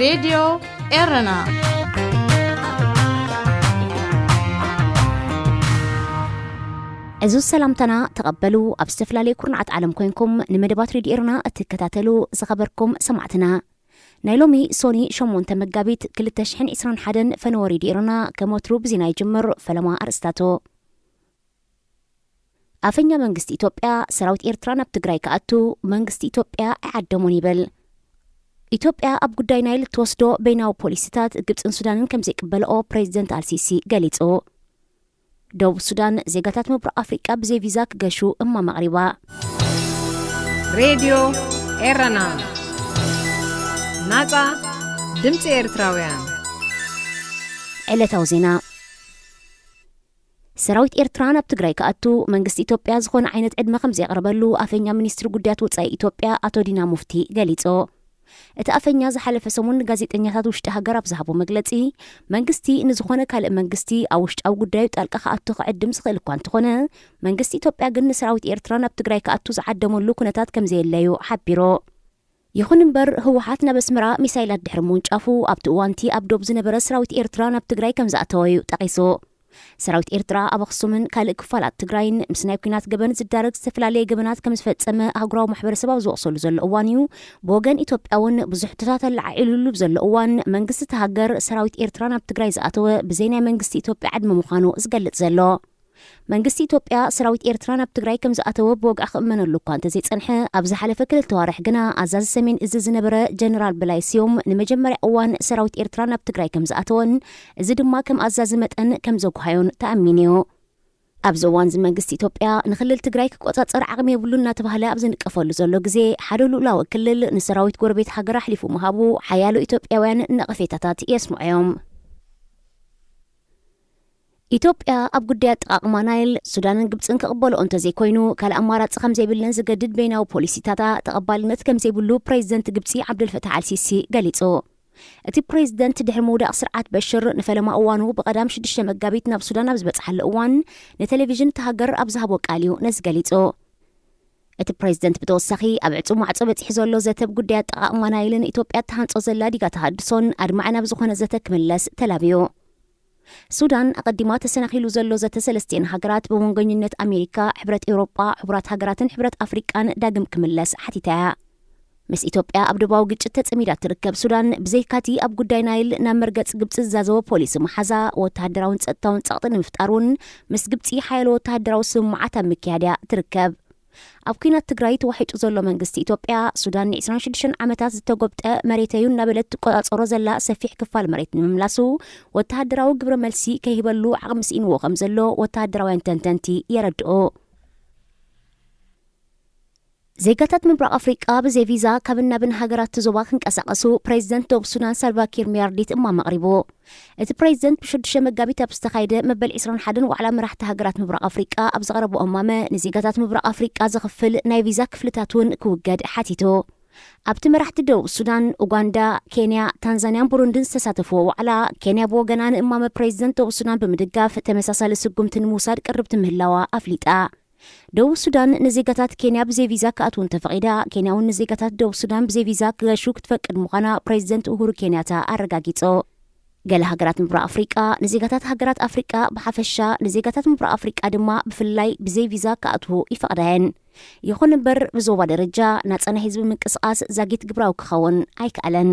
ሬድዮ ኤረና። እዚ ሰላምታና ተቐበሉ። ኣብ ዝተፈላለየ ኩርናዓት ዓለም ኮይንኩም ንመደባት ሬድዮ ኤረና እትከታተሉ ዝኸበርኩም ሰማዕትና፣ ናይ ሎሚ ሶኒ ሸሞንተ መጋቢት ክልተ ሽሕን ዕስራን ሓደን ፈነወ ሬድዮ ኤረና ከም ወትሩ ብዜና ይጅምር። ፈለማ ኣርእስታቱ። ኣፈኛ መንግስቲ ኢትዮጵያ፣ ሰራዊት ኤርትራ ናብ ትግራይ ክኣቱ መንግስቲ ኢትዮጵያ ኣይዓደሞን ይብል። ኢትዮጵያ ኣብ ጉዳይ ናይል እትወስዶ በይናዊ ፖሊሲታት ግብፅን ሱዳንን ከም ዘይቅበልኦ ፕሬዚደንት ኣልሲሲ ገሊጹ። ደቡብ ሱዳን ዜጋታት ምብራቕ ኣፍሪቃ ብዘይ ቪዛ ክገሹ እማም ኣቕሪባ። ሬድዮ ኤረና፣ ናጻ ድምጺ ኤርትራውያን። ዕለታዊ ዜና። ሰራዊት ኤርትራ ናብ ትግራይ ክኣቱ መንግስቲ ኢትዮጵያ ዝኾነ ዓይነት ዕድመ ከም ዘየቕረበሉ ኣፈኛ ሚኒስትሪ ጉዳያት ወጻኢ ኢትዮጵያ ኣቶ ዲና ሙፍቲ ገሊጹ። እቲ ኣፈኛ ዝሓለፈ ሰሙን ንጋዜጠኛታት ውሽጢ ሃገር ኣብ ዝሃቦ መግለጺ፣ መንግስቲ ንዝኾነ ካልእ መንግስቲ ኣብ ውሽጣዊ ጉዳዩ ጣልቃ ክኣቱ ክዕድም ዝኽእል እኳ እንተኾነ፣ መንግስቲ ኢትዮጵያ ግን ንሰራዊት ኤርትራ ናብ ትግራይ ክኣቱ ዝዓደመሉ ኩነታት ከም ዘየለዩ ሓቢሩ። ይኹን እምበር፣ ህወሓት ናብ ኣስመራ ሚሳይላት ድሕሪ ምውንጫፉ፣ ኣብቲ እዋንቲ ኣብ ዶብ ዝነበረ ሰራዊት ኤርትራ ናብ ትግራይ ከም ዝኣተወ እዩ ጠቒሱ። ሰራዊት ኤርትራ ኣብ ኣኽሱምን ካልእ ክፋላት ትግራይን ምስ ናይ ኲናት ገበን ዝዳረግ ዝተፈላለየ ገበናት ከም ዝፈጸመ ኣህጉራዊ ማሕበረሰብ ኣብ ዝወቕሰሉ ዘሎ እዋን እዩ። ብወገን ኢትዮጵያ እውን ብዙሕ ሕቶታት ኣለዓዒሉሉ ዘሎ እዋን፣ መንግስቲ እታ ሃገር ሰራዊት ኤርትራ ናብ ትግራይ ዝኣተወ ብዘይ ናይ መንግስቲ ኢትዮጵያ ዕድመ ምዃኑ ዝገልጽ ዘሎ። መንግስቲ ኢትዮጵያ ሰራዊት ኤርትራ ናብ ትግራይ ከም ዝኣተወ ብወግዒ ክእመነሉ እኳ እንተዘይጸንሐ፣ ኣብ ዝሓለፈ ክልተ ዋርሕ ግና ኣዛዚ ሰሜን እዚ ዝነበረ ጀነራል በላይ ስዩም ንመጀመርያ እዋን ሰራዊት ኤርትራ ናብ ትግራይ ከም ዝኣተወን፣ እዚ ድማ ከም ኣዛዚ መጠን ከም ዘጉሃዮን ተኣሚኑ እዩ። ኣብዚ እዋን እዚ መንግስቲ ኢትዮጵያ ንክልል ትግራይ ክቆጻጸር ዓቕሚ የብሉን እናተባህለ ኣብ ዝንቀፈሉ ዘሎ ግዜ፣ ሓደ ልኡላዊ ክልል ንሰራዊት ጎረቤት ሃገር ኣሕሊፉ ምሃቡ ሓያሎ ኢትዮጵያውያን ነቐፌታታት የስምዑ እዮም። ኢትዮጵያ ኣብ ጉዳይ ኣጠቓቕማ ናይል ሱዳንን ግብጽን ክቕበልኦ እንተዘይኮይኑ ካልእ ኣማራጺ ከም ዘይብለን ዝገድድ በይናዊ ፖሊሲታታ ተቐባልነት ከም ዘይብሉ ፕሬዚደንት ግብጺ ዓብደልፈታሕ ኣልሲሲ ገሊጹ። እቲ ፕሬዚደንት ድሕሪ ምውዳቕ ስርዓት በሽር ንፈለማ እዋኑ ብቐዳም ሽዱሽተ መጋቢት ናብ ሱዳን ኣብ ዝበጽሓሉ እዋን ንቴሌቪዥን እታ ሃገር ኣብ ዝሃቦ ቃል እዩ ነዚ ገሊጹ። እቲ ፕሬዚደንት ብተወሳኺ ኣብ ዕጹው ማዕጾ በጺሑ ዘሎ ዘተ ብጉዳይ ኣጠቓቕማ ናይልን ኢትዮጵያ እትሃንጾ ዘላ ዲጋ ተሃድሶን ኣድማዒ ናብ ዝኾነ ዘተ ክምለስ ተላብዩ። ሱዳን ኣቐዲማ ተሰናኺሉ ዘሎ ዘተ ሰለስቲኤን ሃገራት ብመንጎኝነት ኣሜሪካ፣ ሕብረት ኤውሮጳ፣ ሕቡራት ሃገራትን ሕብረት ኣፍሪቃን ዳግም ክምለስ ሓቲታ እያ። ምስ ኢትዮጵያ ኣብ ዶባዊ ግጭት ተጸሚዳ እትርከብ ሱዳን፣ ብዘይካቲ ኣብ ጉዳይ ናይል ናብ መርገጽ ግብጺ ዝዛዘወ ፖሊሲ ምሓዛ፣ ወተሃደራውን ጸጥታውን ጸቕጢ ንምፍጣር እውን ምስ ግብጺ ሓያሎ ወተሃደራዊ ስምምዓት ኣብ ምክያድ እያ ትርከብ። ኣብ ኲናት ትግራይ ተዋሒጡ ዘሎ መንግስቲ ኢትዮጵያ፣ ሱዳን ንዕስራን ሽዱሽተን ዓመታት ዝተጎብጠ መሬተዩ እናበለት ትቆጻጸሮ ዘላ ሰፊሕ ክፋል መሬት ንምምላሱ፣ ወተሃደራዊ ግብረ መልሲ ከይህበሉ ዓቕሚ ስኢንዎ ከም ዘሎ ወተሃደራውያን ተንተንቲ የረድኡ። ዜጋታት ምብራቕ ኣፍሪቃ ብዘይ ቪዛ ካብን ናብን ሃገራት እቲ ዞባ ክንቀሳቐሱ ፕሬዚደንት ደቡብ ሱዳን ሳልቫኪር ሚያርዲት እማም ኣቕሪቡ። እቲ ፕሬዚደንት ብሽዱሽተ መጋቢት ኣብ ዝተኻየደ መበል ዕስራን ሓደን ዋዕላ መራሕቲ ሃገራት ምብራቕ ኣፍሪቃ ኣብ ዘቕረቦ እማመ፣ ንዜጋታት ምብራቕ ኣፍሪቃ ዘኽፍል ናይ ቪዛ ክፍልታት እውን ክውገድ ሓቲቱ። ኣብቲ መራሕቲ ደቡብ ሱዳን፣ ኡጋንዳ፣ ኬንያ፣ ታንዛንያን ቡሩንድን ዝተሳተፍዎ ዋዕላ፣ ኬንያ ብወገና ንእማመ ፕሬዚደንት ደቡብ ሱዳን ብምድጋፍ ተመሳሳሊ ስጉምቲ ንምውሳድ ቅርብቲ ምህላዋ ኣፍሊጣ። ደቡብ ሱዳን ንዜጋታት ኬንያ ብዘይ ቪዛ ክኣትዉ እንተፈቒዳ፣ ኬንያ እውን ንዜጋታት ደቡብ ሱዳን ብዘይ ቪዛ ክገሹ ክትፈቅድ ምዃና ፕሬዚደንት ኡሁሩ ኬንያታ ኣረጋጊጹ። ገለ ሃገራት ምብራቕ ኣፍሪቃ ንዜጋታት ሃገራት ኣፍሪቃ ብሓፈሻ፣ ንዜጋታት ምብራቕ ኣፍሪቃ ድማ ብፍላይ ብዘይ ቪዛ ክኣትዉ ይፈቕዳ እየን። ይኹን እምበር፣ ብዞባ ደረጃ ናጻ ናይ ህዝቢ ምንቅስቓስ ዛጊት ግብራዊ ክኸውን ኣይከኣለን።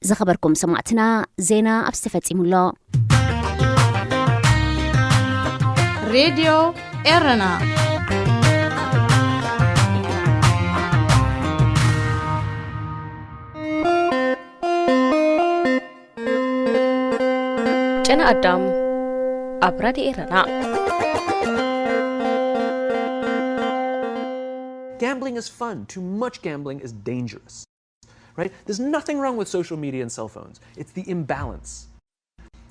ዝኸበርኩም ሰማዕትና፣ ዜና ኣብዚ ተፈጺሙ ኣሎ። ሬድዮ ኤረና። ጨና ኣዳም ኣብ ራድዮ ኤረና። Gambling is fun. Too much gambling is dangerous. Right? There's nothing wrong with social media and cell phones. It's the imbalance.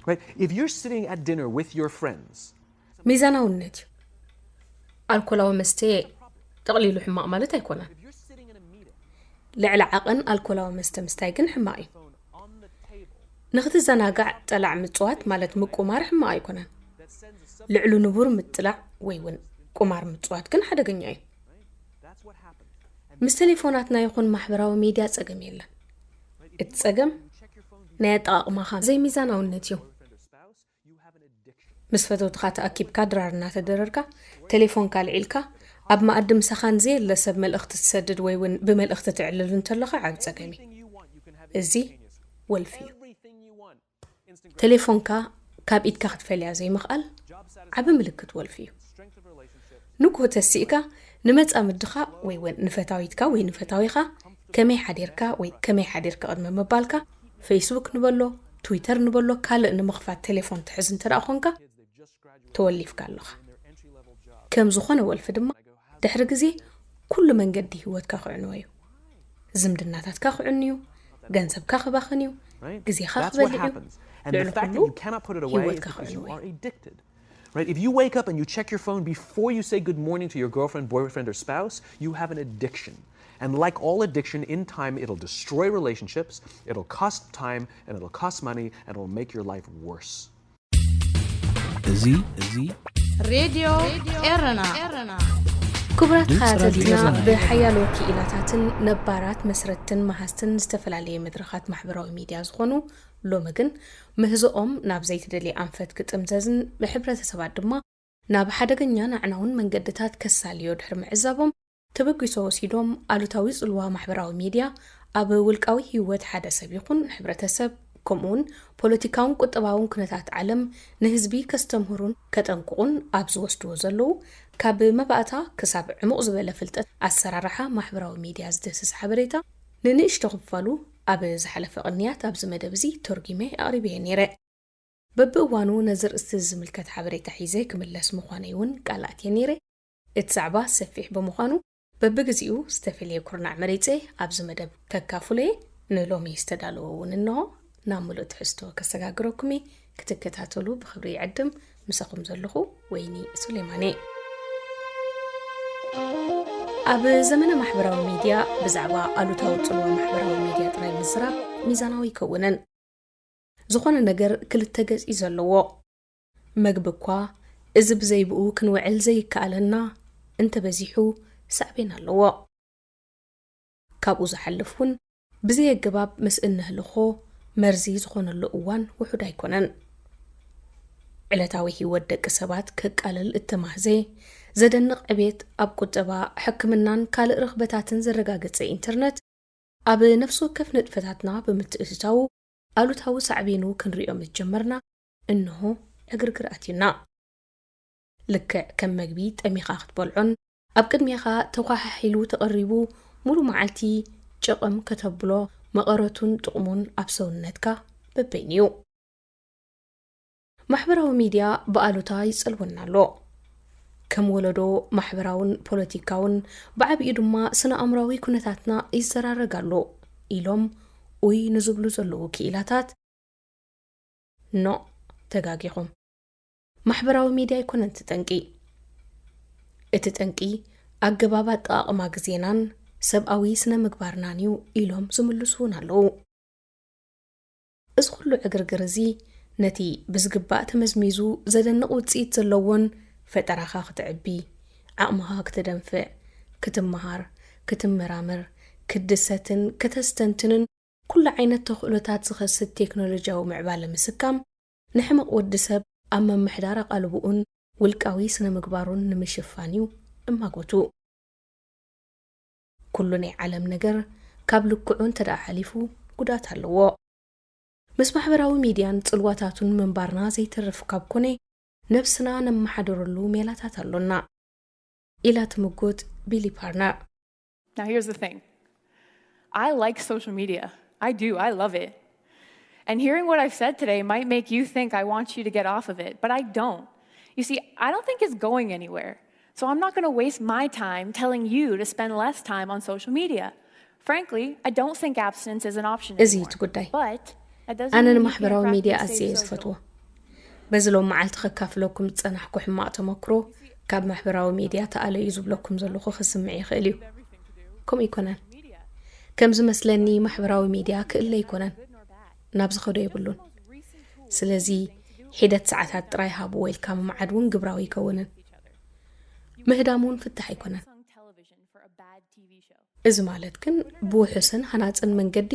Right? If you're sitting at dinner with your friends, ሚዛናውነት እዩ። ኣልኮላዊ መስተ ጠቕሊሉ ሕማቕ ማለት ኣይኮነን። ልዕሊ ዓቐን ኣልኮላዊ መስተ ምስታይ ግን ሕማቕ እዩ። ንክትዘናጋዕ ጠላዕ ምጽዋት ማለት ምቁማር ሕማቕ ኣይኮነን። ልዕሉ ንቡር ምጥላዕ ወይ እውን ቁማር ምጽዋት ግን ሓደገኛ እዩ። ምስ ቴሌፎናትና ይኹን ማሕበራዊ ሚድያ ጸገም የለን። እቲ ጸገም ናይ ኣጠቓቕማኻ ዘይሚዛናውነት እዩ። ምስ ፈተውትኻ ተኣኪብካ ድራር እናተደረርካ፣ ቴሌፎንካ ኣልዒልካ፣ ኣብ መኣዲ ምሳኻ ንዘየለ ሰብ መልእኽቲ ትሰድድ ወይ እውን ብመልእኽቲ ትዕልል እንተለኻ ዓቢ ጸገም እዩ። እዚ ወልፊ እዩ። ቴሌፎንካ ካብ ኢድካ ክትፈልያ ዘይምኽኣል ዓቢ ምልክት ወልፊ እዩ። ንግሆ ተሲእካ ንመጻምድኻ ወይ እውን ንፈታዊትካ ወይ ንፈታዊኻ ከመይ ሓዲርካ ወይ ከመይ ሓዲርካ ቅድሚ ምባልካ፣ ፌስቡክ ንበሎ፣ ትዊተር ንበሎ፣ ካልእ ንምኽፋት ቴሌፎን ትሕዝ እንተ ደኣ ኾንካ፣ ተወሊፍካ ኣለኻ። ከም ዝኾነ ወልፊ ድማ ድሕሪ ግዜ ኩሉ መንገዲ ህይወትካ ክዕንዎ እዩ። ዝምድናታትካ ክዕንዩ፣ ገንዘብካ ክባኽን እዩ፣ ግዜኻ ክበልዕ እዩ። ልዕሊ ኩሉ ህይወትካ ክዕንዎ እዩ። Right? If you wake up and you check your phone before you say good morning to your girlfriend, boyfriend, or spouse, you have an addiction. And like all addiction, in time it'll destroy relationships, it'll cost time, and it'll cost money, and it'll make your life worse. እዚ እዚ ሬድዮ ኤረና። ክቡራት ሓያተትና፣ ብሓያሎ ክኢላታትን ነባራት መስረትን መሃዝትን ዝተፈላለየ መድረኻት ማሕበራዊ ሚድያ ዝኾኑ፣ ሎሚ ግን ምህዞኦም ናብ ዘይተደልየ ኣንፈት ክጥምዘዝን ብሕብረተሰባት ድማ ናብ ሓደገኛን ኣዕናውን መንገድታት ከሳልዮ ድሕሪ ምዕዛቦም፣ ተበጊሶ ወሲዶም ኣሉታዊ ጽልዋ ማሕበራዊ ሚድያ ኣብ ውልቃዊ ህይወት ሓደ ሰብ ይኹን ሕብረተሰብ፣ ከምኡውን ፖለቲካውን ቁጠባውን ኩነታት ዓለም ንህዝቢ ከስተምህሩን ከጠንቅቑን ኣብ ዝወስድዎ ዘለዉ፣ ካብ መባእታ ክሳብ ዕሙቕ ዝበለ ፍልጠት ኣሰራርሓ ማሕበራዊ ሚድያ ዝድህስስ ሓበሬታ፣ ንንእሽቶ ክፋሉ ኣብ ዝሓለፈ ቅንያት ኣብዚ መደብ እዚ ተርጒመ ኣቕሪበዮ ነይረ። በብእዋኑ ነዚ ርእስቲ ዝምልከት ሓበሬታ ሒዘ ክምለስ ምዃነይ እውን ቃል ኣትየ ነይረ። እቲ ዛዕባ ሰፊሕ ብምዃኑ፣ በብግዜኡ ዝተፈልየ ኩርናዕ መሪጸ ኣብዚ መደብ ከካፍሎ እየ። ንሎሚ ዝተዳለወ እውን እንሆ። ናብ ምሉእ ትሕዝቶ ከሰጋግረኩም እየ። ክትከታተሉ ብኽብሪ ይዕድም። ምሳኹም ዘለኹ ወይኒ ሱሌማን እየ። ኣብ ዘመነ ማሕበራዊ ሚድያ ብዛዕባ ኣሉታዊ ጽልዋ ማሕበራዊ ሚድያ ጥራይ ምዝራብ ሚዛናዊ ኣይከውንን። ዝኾነ ነገር ክልተ ገጽ እዩ ዘለዎ። መግቢ እኳ እዚ ብዘይ ብኡ ክንውዕል ዘይከኣለና እንተበዚሑ ሳዕቤን ኣለዎ። ካብኡ ዝሓልፍ እውን ብዘይ ኣገባብ ምስ እንህልኾ መርዚ ዝኾነሉ እዋን ውሑድ ኣይኮነን። ዕለታዊ ህይወት ደቂ ሰባት ከቃልል እተማህዘ ዘደንቕ ዕቤት ኣብ ቁጠባ፣ ሕክምናን ካልእ ርኽበታትን ዘረጋገጸ ኢንተርነት፣ ኣብ ነፍሲ ወከፍ ንጥፈታትና ብምትእትታዉ ኣሉታዊ ሳዕቤኑ ክንሪኦ ምስ ጀመርና፣ እንሆ ዕግርግር ኣትዩና። ልክዕ ከም መግቢ ጠሚኻ ክትበልዖን ኣብ ቅድሜኻ ተዃሓሒሉ ተቐሪቡ ሙሉ መዓልቲ ጨቐም ከተብሎ መቐረቱን ጥቕሙን ኣብ ሰውነትካ በበይኑ እዩ። ማሕበራዊ ሚድያ ብኣሉታ ይጸልወና ኣሎ። ከም ወለዶ ማሕበራውን ፖለቲካውን ብዓቢኡ ድማ ስነ ኣእምራዊ ኩነታትና ይዘራረግ ኣሎ ኢሎም ኡይ ንዝብሉ ዘለዉ ክኢላታት፣ ኖእ፣ ተጋጊኹም። ማሕበራዊ ሚድያ ኣይኮነን እቲ ጠንቂ። እቲ ጠንቂ ኣገባብ ኣጠቓቕማ ግዜናን ሰብኣዊ ስነ ምግባርናን እዩ ኢሎም ዝምልሱ እውን ኣለዉ። እዚ ኩሉ ዕግርግር እዚ ነቲ ብዝግባእ ተመዝሚዙ ዘደንቕ ውጽኢት ዘለዎን ፈጠራኻ ክተዕቢ፣ ዓቕምኻ ክተደንፍዕ፣ ክትመሃር፣ ክትመራመር፣ ክትድሰትን ከተስተንትንን ኩሉ ዓይነት ተኽእሎታት ዝኸስት ቴክኖሎጂያዊ ምዕባለ ምስካም፣ ንሕመቕ ወዲ ሰብ ኣብ ምምሕዳር ኣቓልቦኡን ውልቃዊ ስነ ምግባሩን ንምሽፋን እዩ እማጎቱ። ኩሉ ናይ ዓለም ነገር ካብ ልክዑ እንተ ደኣ ሓሊፉ ጉድኣት ኣለዎ። ምስ ማሕበራዊ ሚድያን ጽልዋታቱን ምንባርና ዘይተርፍ ካብ ኮነ፣ ነብስና ነመሓድረሉ ሜላታት ኣሎና ኢላ ትምጉት ቢሊ ፓርነር። Now, here's the thing. I like social media. I do. I love it. And hearing what I've said today might make you think I want you to get off of it, but I don't. You see, I don't think it's going anywhere. So I'm not going to waste my time telling you to spend less time on social media. Frankly, I don't think abstinence is an option እዚ anymore. እቲ ጉዳይ። But that doesn't ኣነ mean you ንማሕበራዊ can't ሚድያ practice ኣዝየ safe እየ social. ዝፈትዎ። በዚ ሎም መዓልቲ ከካፍለኩም ዝጸናሕኩ ሕማቕ ተመክሮ፣ ካብ ማሕበራዊ ሚድያ ተኣለዩ ዝብለኩም ዘለኹ ክስምዕ ይኽእል እዩ። ከምኡ ኣይኮነን። ከም ዝመስለኒ ማሕበራዊ ሚድያ ክእለ ኣይኮነን። ናብ ዝኸዶ የብሉን። ስለዚ ሒደት ሰዓታት ጥራይ ሃብዎ ኢልካ ምምዓድ እውን ግብራዊ ኣይከውንን። ምህዳም እውን ፍታሕ ኣይኮነን። እዚ ማለት ግን ብውሑስን ሃናጽን መንገዲ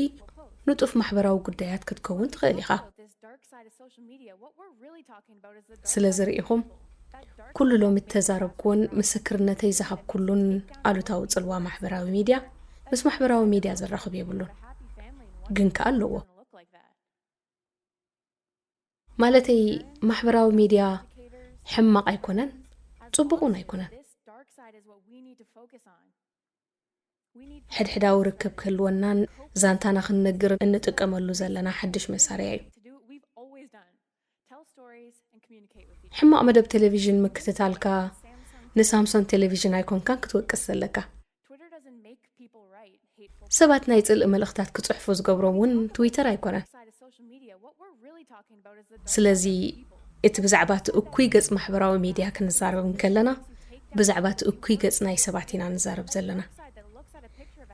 ንጡፍ ማሕበራዊ ጉዳያት ክትከውን ትኽእል ኢኻ። ስለዚ ርኢኹም፣ ኩሉ ሎሚ እተዛረብኩዎን ምስክርነተይ ዝሃብኩሉን ኣሉታዊ ጽልዋ ማሕበራዊ ሚድያ ምስ ማሕበራዊ ሚድያ ዘራኽብ የብሉን። ግን ከኣ ኣለዎ። ማለተይ፣ ማሕበራዊ ሚድያ ሕማቕ ኣይኮነን፣ ጽቡቕ እውን ኣይኮነን። ሕድሕዳዊ ርክብ ክህልወናን ዛንታና ክንነግር እንጥቀመሉ ዘለና ሓድሽ መሳርያ እዩ። ሕማቕ መደብ ቴሌቪዥን ምክትታልካ ንሳምሶን ቴሌቪዥን ኣይኮንካን ክትወቅስ ዘለካ። ሰባት ናይ ጽልኢ መልእኽታት ክጽሕፉ ዝገብሮም እውን ትዊተር ኣይኮነን። ስለዚ እቲ ብዛዕባ እቲ እኩይ ገጽ ማሕበራዊ ሚድያ ክንዛረብ እንከለና ብዛዕባ እቲ እኩይ ገጽ ናይ ሰባት ኢና ንዛረብ ዘለና።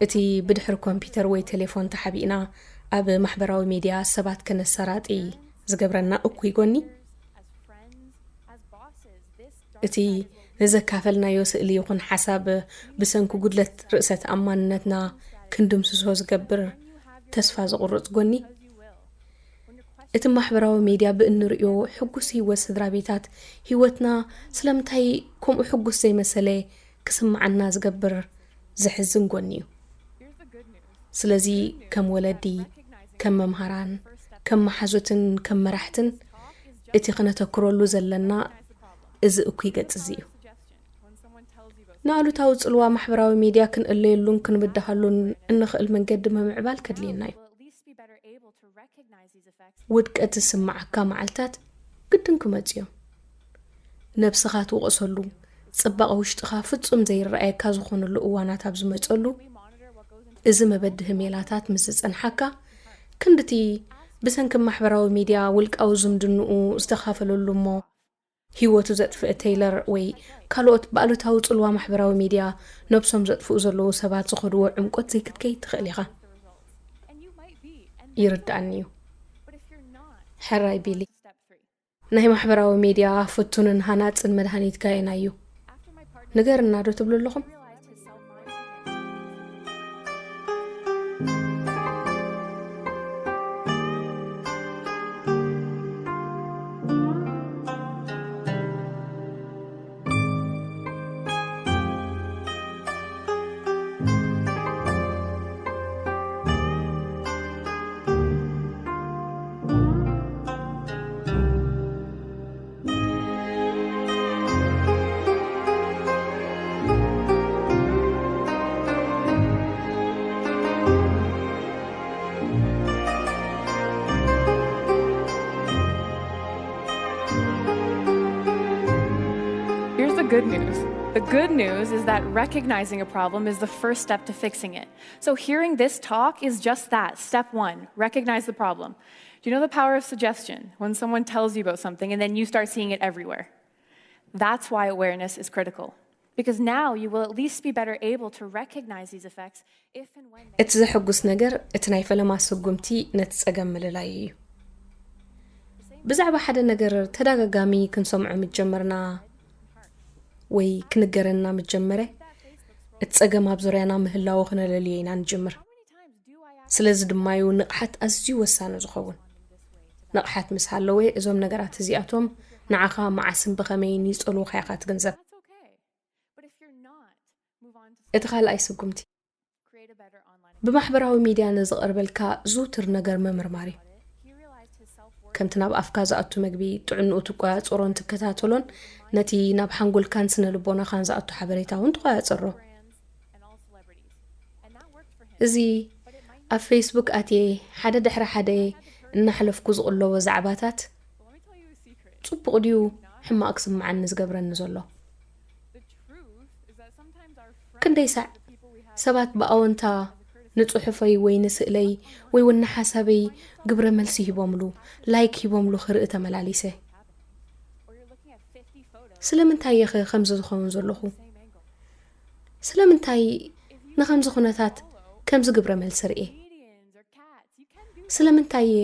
እቲ ብድሕሪ ኮምፒተር ወይ ቴሌፎን ተሓቢእና ኣብ ማሕበራዊ ሚድያ ሰባት ከነሰራጢ ዝገብረና እኩይ ጎኒ፣ እቲ ንዘካፈልናዮ ስእሊ ይኹን ሓሳብ ብሰንኪ ጉድለት ርእሰ ተኣማንነትና ክንድምስሶ ዝገብር ተስፋ ዘቑርጽ ጎኒ፣ እቲ ማሕበራዊ ሚድያ ብእንርእዮ ሕጉስ ህይወት ስድራ ቤታት፣ ህይወትና ስለምንታይ ከምኡ ሕጉስ ዘይመሰለ ክስምዓና ዝገብር ዘሕዝን ጎኒ እዩ። ስለዚ ከም ወለዲ፣ ከም መምሃራን፣ ከም መሓዙትን ከም መራሕትን እቲ ክነተኩረሉ ዘለና እዚ እኩይ ገጽ እዚ እዩ። ንኣሉታዊ ጽልዋ ማሕበራዊ ሚድያ ክንእለየሉን ክንብድሃሉን እንኽእል መንገዲ ምምዕባል ከድልየና እዩ። ውድቀት ዝስምዓካ መዓልታት ግድን ክመጹ እዮም። ነብስኻ ትወቕሰሉ፣ ጽባቐ ውሽጥኻ ፍጹም ዘይረኣየካ ዝኾነሉ እዋናት ኣብ ዝመጸሉ፣ እዚ መበድሂ ሜላታት ምስ ዝጸንሓካ፣ ክንድቲ ብሰንኪ ማሕበራዊ ሚድያ ውልቃዊ ዝምድንኡ ዝተኻፈለሉ እሞ ህይወቱ ዘጥፍእ ቴይለር ወይ ካልኦት ብኣሉታዊ ጽልዋ ማሕበራዊ ሚድያ ነብሶም ዘጥፍኡ ዘለዉ ሰባት ዝኸድዎ ዕምቆት ዘይክትከይድ ትኽእል ኢኻ። ይርድኣኒ እዩ። ሕራይ ቢሊ። ናይ ማሕበራዊ ሚድያ ፍቱንን ሃናጽን መድሃኒት ጋየና እዩ። ንገርና ዶ ትብሉ ኣለኹም? Here's the good news. The good news is that recognizing a problem is the first step to fixing it. So, hearing this talk is just that. Step one, recognize the problem. Do you know the power of suggestion? When someone tells you about something and then you start seeing it everywhere. That's why awareness is critical. Because now you will at least be better able to recognize these effects if and when they እቲ ዘሐጉስ ነገር እቲ ናይ ፈለማ ስጉምቲ ነቲ ጸገም ምልላይ እዩ። ብዛዕባ ሓደ ነገር ተደጋጋሚ ክንሰምዖ ምጀመርና ወይ ክንገረና ምጀመረ፣ እቲ ጸገም ኣብ ዙርያና ምህላዉ ክነለልዮ ኢና ንጅምር። ስለዚ ድማ እዩ ንቕሓት ኣዝዩ ወሳኒ ዝኸውን። ንቕሓት ምስ ሃለወ፣ እዞም ነገራት እዚኣቶም ንዓኻ መዓስን ብኸመይን ይጸልዉኻ ኢኻ ትግንዘብ። እቲ ካልኣይ ስጉምቲ፣ ብማሕበራዊ ሚድያ ንዝቐርበልካ ዝውቱር ነገር ምምርማር እዩ። ከምቲ ናብ ኣፍካ ዝኣቱ መግቢ ጥዕንኡ ትቆጻጸሮን ትከታተሎን፣ ነቲ ናብ ሓንጎልካን ስነ ልቦናኻን ዝኣቱ ሓበሬታ እውን ትቆጻጸሮ። እዚ ኣብ ፌስቡክ ኣትየ ሓደ ድሕሪ ሓደ እናሕለፍኩ ዝቕለቦ ዛዕባታት ጽቡቕ ድዩ ሕማቕ ክስምዓኒ ዝገብረኒ ዘሎ? ክንደይ ሳዕ ሰባት ብኣወንታ ንጽሑፈይ ወይ ንስእለይ ወይ እውን ንሓሳበይ ግብረ መልሲ ሂቦምሉ፣ ላይክ ሂቦምሉ ክርኢ ተመላሊሰ። ስለምንታይ እየ ኸ ከምዚ ዝኸውን ዘለኹ? ስለምንታይ ንኸምዚ ኩነታት ከምዚ ግብረ መልሲ ርእየ? ስለምንታይ እየ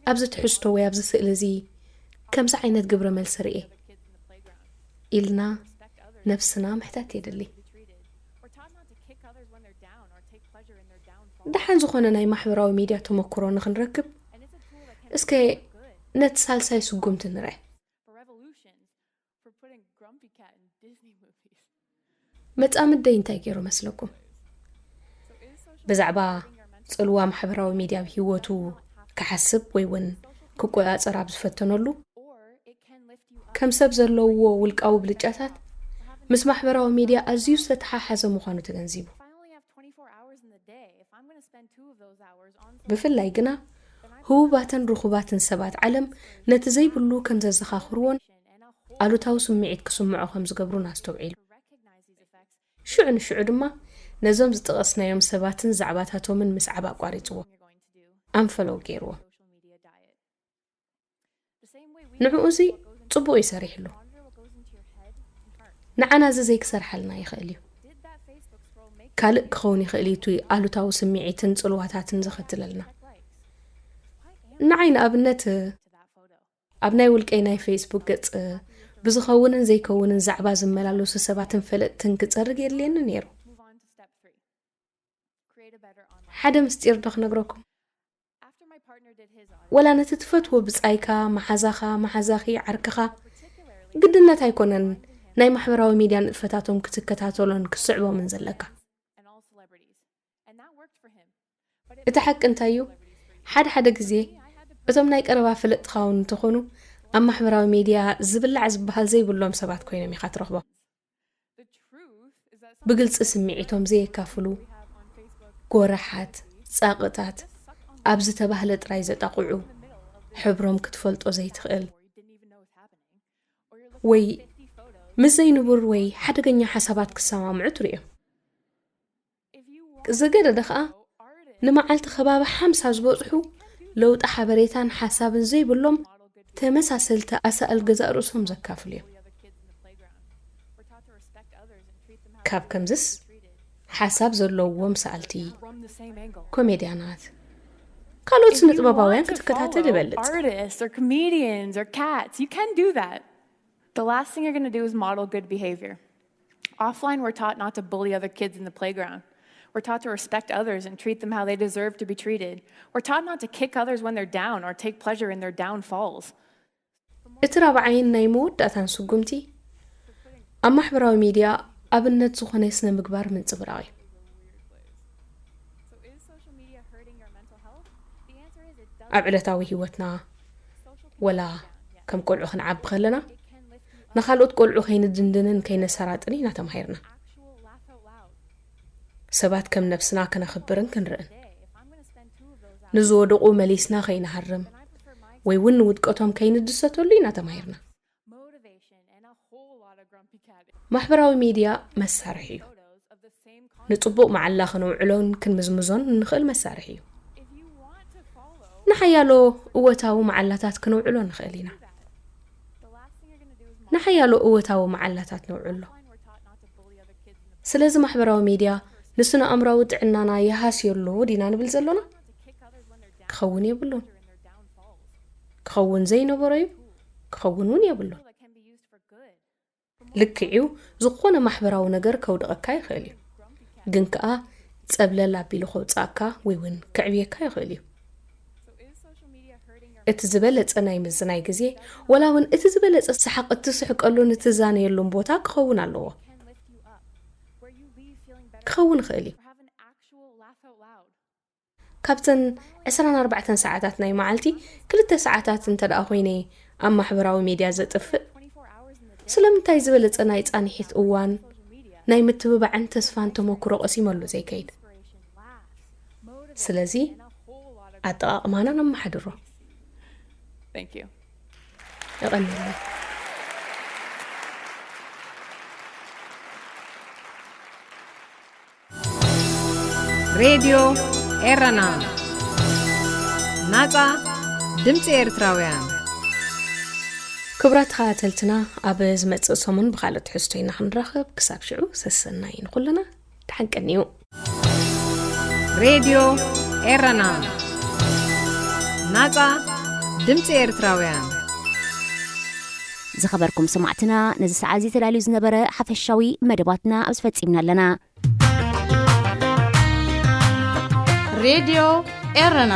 ኣብዚ ትሕዝቶ ወይ ኣብዚ ስእሊ እዚ ከምዚ ዓይነት ግብረ መልሲ ርእየ? ኢልና ነብስና ምሕታት የድሊ። ደሓን ዝኾነ ናይ ማሕበራዊ ሚድያ ተመክሮ ንኽንረክብ፣ እስከ ነቲ ሳልሳይ ስጉምቲ ንርአ። መጻምደይ እንታይ ገይሩ መስለኩም? ብዛዕባ ጽልዋ ማሕበራዊ ሚድያ ኣብ ህይወቱ ክሓስብ ወይ እውን ክቆጻጸር ኣብ ዝፈተነሉ፣ ከም ሰብ ዘለውዎ ውልቃዊ ብልጫታት ምስ ማሕበራዊ ሚድያ ኣዝዩ ዝተተሓሓዘ ምዃኑ ተገንዚቡ። ብፍላይ ግና ህቡባትን ርኹባትን ሰባት ዓለም ነቲ ዘይብሉ ከም ዘዘኻኽርዎን ኣሉታዊ ስምዒት ክስምዖ ከም ዝገብሩን ኣስተውዒሉ። ሽዑ ንሽዑ ድማ ነዞም ዝጠቐስናዮም ሰባትን ዛዕባታቶምን ምስዓብ ኣቋሪጽዎ። ኣንፈሎው ገይርዎ። ንዕኡ እዚ ጽቡቕ እዩ ሰሪሕሉ። ንዓና እዚ ዘይክሰርሓልና ይኽእል እዩ። ካልእ ክኸውን ይኽእል እዩ እቲ ኣሉታዊ ስምዒትን ጽልዋታትን ዘኸትለልና። ንዓይ ንኣብነት ኣብ ናይ ውልቀይ ናይ ፌስቡክ ገጽ ብዝኸውንን ዘይከውንን ዛዕባ ዝመላለሱ ሰባትን ፈለጥትን ክጸርግ የድልየኒ ነይሩ። ሓደ ምስጢር ዶ ክነግረኩም? ወላ ነቲ ትፈትዎ ብጻይካ፣ መሓዛኻ፣ መሓዛኺ፣ ዓርክኻ ግድነት ኣይኮነን ናይ ማሕበራዊ ሚድያ ንጥፈታቶም ክትከታተሎን ክትስዕቦምን ዘለካ። እቲ ሓቂ እንታይ እዩ? ሓደ ሓደ ግዜ እቶም ናይ ቀረባ ፈለጥትኻ እውን እንተኾኑ ኣብ ማሕበራዊ ሚድያ ዝብላዕ ዝበሃል ዘይብሎም ሰባት ኮይኖም ኢኻ ትረኽቦም። ብግልጺ ስምዒቶም ዘየካፍሉ፣ ጎራሓት፣ ጻቕጣት፣ ኣብ ዝተባህለ ጥራይ ዘጣቕዑ፣ ሕብሮም ክትፈልጦ ዘይትኽእል፣ ወይ ምስ ዘይንቡር ወይ ሓደገኛ ሓሳባት ክሰማምዑ ትርእዮም። ዝገደደ ኸኣ ንመዓልቲ ከባቢ ሓምሳ ዝበጽሑ ለውጢ ሓበሬታን ሓሳብን ዘይብሎም ተመሳሰልቲ ኣሳእል ገዛእ ርእሶም ዘካፍሉ እዮም። ካብ ከምዝስ ሓሳብ ዘለዎም ሰኣልቲ፣ ኮሜድያናት፣ ካልኦት ስነ ጥበባውያን ክትከታተል ይበልጽ። Artists or comedians or cats, you can do that. The last thing you're going to do is model good behavior. Offline, we're taught not to bully other kids in the playground. We're taught to respect others and treat them how they deserve to be treated. We're taught not to kick others when they're down or take pleasure in their downfalls. እቲ ራብዓይን ናይ መወዳእታን ስጉምቲ ኣብ ማሕበራዊ ሚድያ ኣብነት ዝኾነ ስነ ምግባር ምንጽብራቕ እዩ። ኣብ ዕለታዊ ህይወትና ወላ ከም ቆልዑ ክንዓቢ ከለና ንኻልኦት ቆልዑ ከይንድንድንን ከይነሰራጥን ኢና ተማሂርና። ሰባት ከም ነብስና ከነኽብርን ክንርእን፣ ንዝወደቑ መሊስና ከይንሃርም ወይ እውን ንውድቀቶም ከይንድሰተሉ ኢና ተማሂርና። ማሕበራዊ ሚድያ መሳርሒ እዩ። ንጽቡቕ መዓላ ከነውዕሎን ክንምዝምዞን እንኽእል መሳርሒ እዩ። ንሓያሎ እወታዊ መዓላታት ክነውዕሎ ንኽእል ኢና። ንሓያሎ እወታዊ መዓላታት ነውዕሎ። ስለዚ ማሕበራዊ ሚድያ ንስነ ኣእምራዊ ጥዕናና ይሃስዮ ኣሎ ዲና ንብል ዘሎና? ክኸውን የብሉን። ክኸውን ዘይነበሮ እዩ፣ ክኸውን እውን የብሉን። ልክዕ እዩ፣ ዝኾነ ማሕበራዊ ነገር ከውድቐካ ይኽእል እዩ፣ ግን ከኣ ጸብለል ኣቢሉ ከውጽኣካ ወይ እውን ከዕብየካ ይኽእል እዩ። እቲ ዝበለጸ ናይ ምዝናይ ግዜ፣ ወላ እውን እቲ ዝበለጸ ሰሓቕ እትስሕቀሉን እትዛነየሉን ቦታ ክኸውን ኣለዎ። ክኸውን ይኽእል እዩ። ካብተን ዕስራን ኣርባዕተን ሰዓታት ናይ መዓልቲ፣ ክልተ ሰዓታት እንተ ደኣ ኮይነ ኣብ ማሕበራዊ ሚድያ ዘጥፍእ፣ ስለምንታይ ዝበለጸ ናይ ጻንሒት እዋን፣ ናይ ምትብባዕን ተስፋን ተመክሮ ቀሲመሉ ዘይከይድ? ስለዚ፣ ኣጠቓቕማና ነመሓድሮ። Thank you. የቐንየለይ። ሬድዮ ኤረና፣ ናጻ ድምጺ ኤርትራውያን። ክቡራት ተኸታተልትና፣ ኣብ ዝመጽእ ሰሙን ብኻልእ ትሕዝቶ ኢና ክንራኸብ። ክሳብ ሽዑ፣ ሰሰናዩ ንኹልና። ደሓን ቀንዩ። ሬድዮ ኤረና፣ ናጻ ድምጺ ኤርትራውያን። ዝኸበርኩም ሰማዕትና፣ ነዚ ሰዓት እዚ ተዳልዩ ዝነበረ ሓፈሻዊ መደባትና ኣብዚ ፈጺምና ኣለና። ሬድዮ ኤረና።